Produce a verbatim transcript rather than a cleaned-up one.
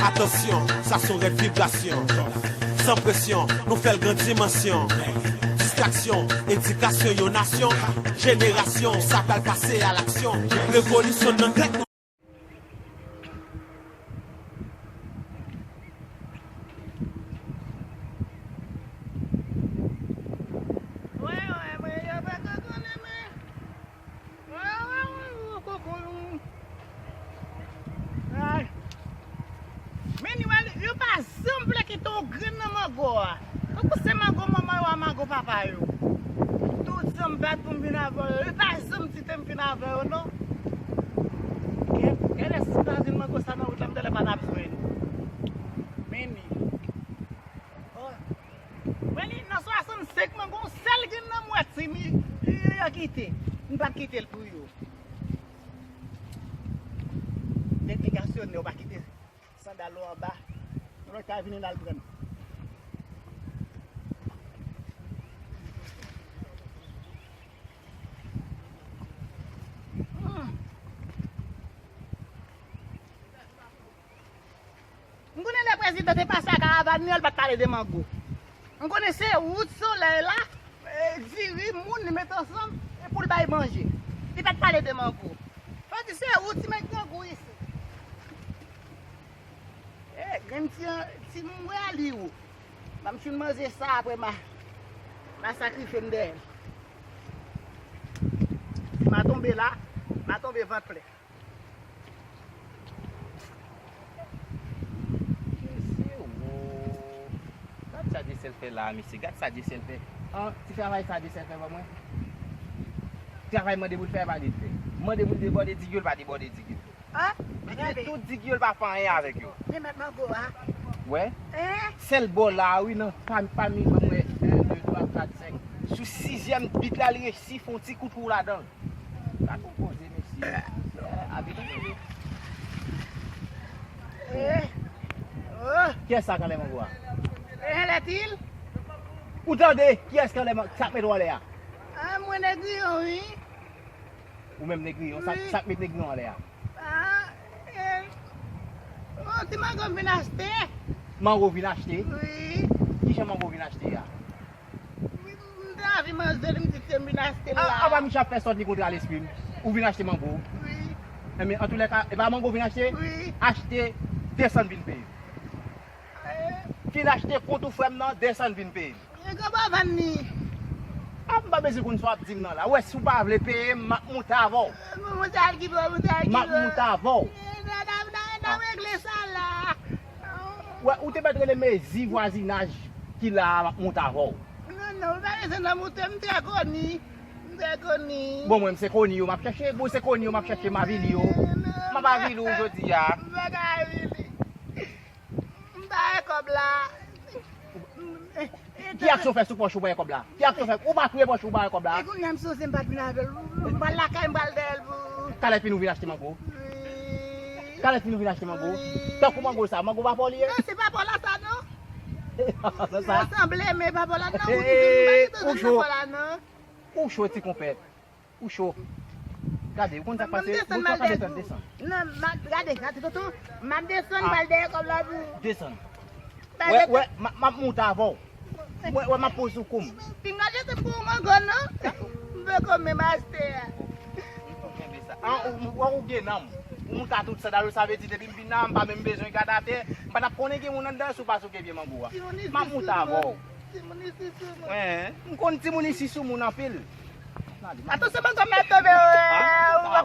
Atansyon, sa s on rèd vibrasyon. San presyon, nou fè l gran dimansyon. Distraksyon, edikasyon yon nasyon. Jenerasyon, sa pral pase a laksyon. Revolisyon nan tèt nou. Ay. Men li wè, yo pa janm vle kite yon grenn nan mango a. Tankou se mango manman yo a mango papa yo. Tout jan m bat pou m vin avè yo. Yo pa janm kite m vin avè yo, non. Gen, gen lè si m ta jwenn mango sa nan wout la, m talè pa t ap jwenn. Men li. Oh. Men li, nan swasannsenk mango, yon sèl grenn nan m wè ti mi, yo kite. M p ap kite l pou yo. Delegasyon yo pa kite sandal ou anba. Yon lòt ka vini l al pran. Hmm. M konnen lè prezidan te pase a karavàn li an, li pa t pale de mango. M konnen se wout solèy la, e, diri, moun li met ansanm, e pou l bay manje. Li pa t pale de mango. Fò di se wout ti met grangou isi. E, grenn ti, ti m wè li ou. M ap fin manje sa apre ma, ma sakrifye m dèyè l. Si ma tonbe la, ma tonbe vant plè. Mesye, wo. Gad sa Dyesèl fè la, mesye. Gad sa Dyesèl fè. An, ti travay sa Dyesèl fè ban mwen. Travay mande pou l fè, pa li l fè. Mande pou l debòde dig yo, l pa debòde dig yo. An? Li kite tout dig yo, l pa fè anyen avèk yo. Men mèt mango a. Wè? Hein? Sèl bò la, wi, nan pa, pami, ban mwen, en, de, twa, kat, senk. Sou sizyèm bit la, li resi fè yon ti kout wou ladan l. Gad yon koze, mesye. Abitan. Eh. Oh. Kiyès sa k anlè mango a? Eh, Lètil. Ou tande? Kiyès k anlè man-, sa k met ou anlè a? Ah, mwen Negriyon, wi. Ou menm Negriyon, sa, wi, sa k met Negriyon anlè a? Ah, eh. Oh, ti mango m vin achte. Mango vin achte? Wi. Kijan mango vin achte a? M te anvi manje l, m di se m vin achte l la. A, apa Micha ap fè sòt li kontra lespri m. Ou vin achte mango. Wi. Enben, antoulèka, e pa mango vin achte? Wi. Achte, desann vin peye. Eh. Fin achte kont ou frè m nan, desann vin peye. E kòman vann li? A, m pa bezwen konn sa w ap di m nan la. Ou wè, si w pa vle peye m, m ap moute avè w. Moute al ki bò, moute al ki bò. M ap moute avè w. Eh, n a, n a, n a, n a regle sa la. Wè, ou te mèt rele mezi vwazinaj ki la a, m ap moute avè w. Non, non, ou pa bezwen nan moute, m trè koni. M trè koni. Bon, mwen, m se koni yo m ap chèche. Bon, se koni yo m ap chèche, m avili yo. M ap avili w jodi a. M pa ka avili. M pa wè kòb la. Ki aksyon w fè sou pòch ou pa wè kòb la? Ki aksyon w fè? Ou pa fouye pòch ou pa wè kòb la? E kounye a m sonje m pa t vin avè l. M pral lakay, m pral dèyè l pou. Talè fini ou vin achte mango? Wi. Talè fini ou vin achte mango? Wi. Tankou mango sa, mango pa pa w li ye? Non, se pa pa w la sa non. Sa sanble, men pa pa w la non. Ou cho. Ou cho ti konpè. Ou cho. Gade, ou konn sa k pase? Bon, sa ka desann, desann. Non, m ap, gade, gade, tonton. M ap desann, m pral dèyè kòb la pou ou. Desann. Wè, wè, m ap, m ap moute avè w. Wè, wè, m ap poze w kou m. Pinga jete m pou ou mango, non? M peko menm achte a. An, ou, ou, ou gen nanm. Ou moute a tout sandal ou, sa vle di depi m vin la, m pa menm bezwen gade atè. M pa t ap konnen gen moun anndan si w pa souke pye mango a. M ap moute avè w. Timoun isi sou moun. Wen, m konn timoun isi sou moun anpil. Atansyon, ban kòm mèt tonbe, wè, ou pa